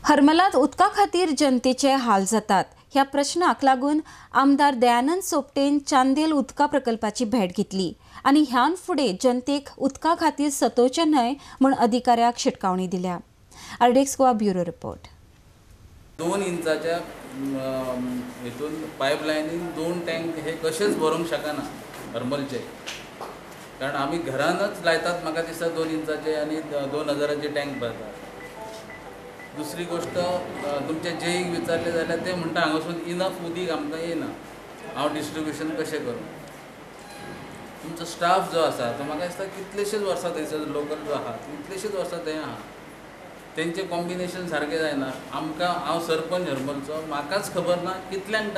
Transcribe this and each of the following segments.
हरमलात उदका खातीर जनतेचे हाल जातात ह्या प्रश्नाक लागून आमदार दयानंद सोपटेन चांदेल उदका प्रकल्पाची भेट घेतली आनी ह्यान फुडें जनतेक उदका खातीर सतोवचें न्हय म्हूण अधिकाऱ्याक शिटकावणी दिल्या. RDX Goa bureau report. 2 इंचाच्या हेतून पायपलायनीन 2 टँक हे कशेंच भरूंक शकना हरमलचे, कारण आमी घरानच लायतात म्हाका दिसता 2 इंचाचे आनी 2000चे टँक भरतात. दुसरी गोष्ट तुमच्या जेईक विचारले जाल्यार ते म्हणटा हांगासून इनफ उदीक आमकां येना, हांव डिस्ट्रिब्युशन कशें करूं. तुमचो स्टाफ जो आसा तो म्हाका दिसता कितलेशेच वर्सां थंयसर लोकल जो आहा कितलेशेच वर्सां थंय आहा, तेंचें कॉम्बिनेशन सारकें जायना. आमकां हांव सरपंच हरमलचो, म्हाकाच खबर ना कितल्यांक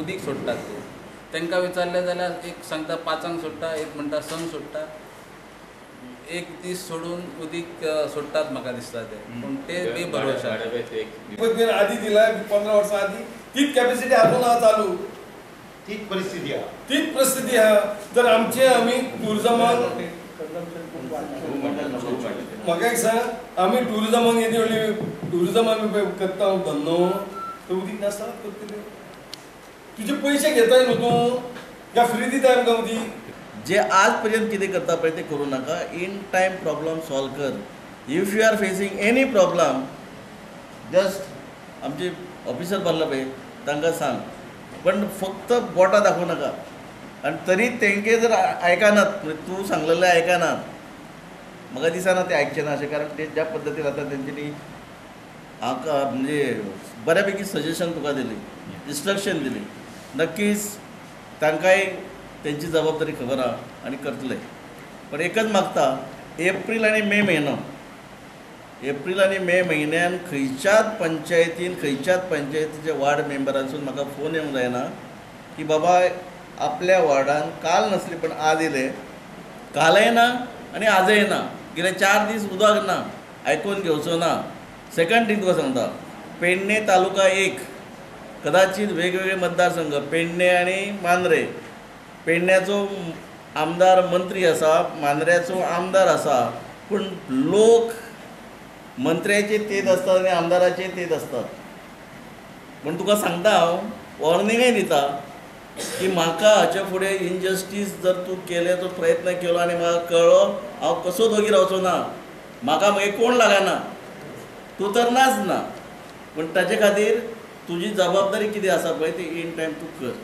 उदीक सोडटात ते. तांकां विचारलें जाल्यार एक सांगता 5 सोडटा, एक म्हणटा 6 सोडटा, एक दीस सोडून उदीक सोडटात म्हाका दिसता ते, पूण ते बेभरवशा. आदी दिला 15 वर्सां आदी तीच कॅपॅसिटी आजून आहा चालू, तीच परिस्थिती आहा, तीच परिस्थिती आहा. जर आमचे आमी टुरिजमान म्हाका एक सांग, आमी टुरिजमान येदी व्हडली टुरिजम आमी करता धंदो, तो उदीक नासतना करतले. तुजे पयशे घेताय न्हू तूं, काय फ्री दिताय आमकां उदीक? जे आज पर्यंत कितें करता पळय तें करूं नाका. इन टायम प्रॉब्लम सॉल्व कर. If you are facing any problem just आमचे ऑफिसर भरला पळय तांकां सांग, पण फक्त बोटां दाखोवं नाका. आनी तरी तेंके जर आयकनात, म्हणजे तूं सांगलेलें आयकनात, म्हाका दिसना ते आयकचे ना अशें, कारण ते ज्या पद्दतीन आतां तेंच्यांनी हाका म्हणजे बऱ्यापैकी सजेशन तुका दिली, इन्स्ट्रक्शन दिली, नक्कीच तांकांय तेंची जबाबदारी खबर आहा आनी करतले. पण एकच मागता, एप्रील आनी मे म्हयनो, एप्रील आनी मे म्हयन्यान खंयच्याच पंचायतीन खंयच्याच पंचायतीच्या वार्ड मेंबरांसून म्हाका फोन येवंक जायना की बाबा आपल्या वार्डान काल नासली पण आज येयले, कालय ना आनी आजय ना, गेले 4 दीस उदक ना, आयकून घेवचो ना. सेकंड थींग तुका सांगता, पेडणे तालुका एक कदाचित वेगवेगळे मतदारसंघ पेडणे आनी मांद्रे, पेडण्याचो आमदार मंत्री आसा, मांद्र्याचो आमदार आसा, पूण लोक मंत्र्याचे तेच आसतात आनी आमदाराचे तेच आसतात. पूण तुका सांगता हांव, वॉर्निंगय दिता की म्हाका हाच्या फुडें इनजस्टीस जर तूं केल्याचो प्रयत्न केलो आनी म्हाका कळ्ळो, हांव कसो दोगी रावचो ना, म्हाका मागीर कोण लागना, तूं तर नाच ना. पूण ताजे खातीर तुजी जबाबदारी कितें आसा पळय ती इन टायम तूं कर.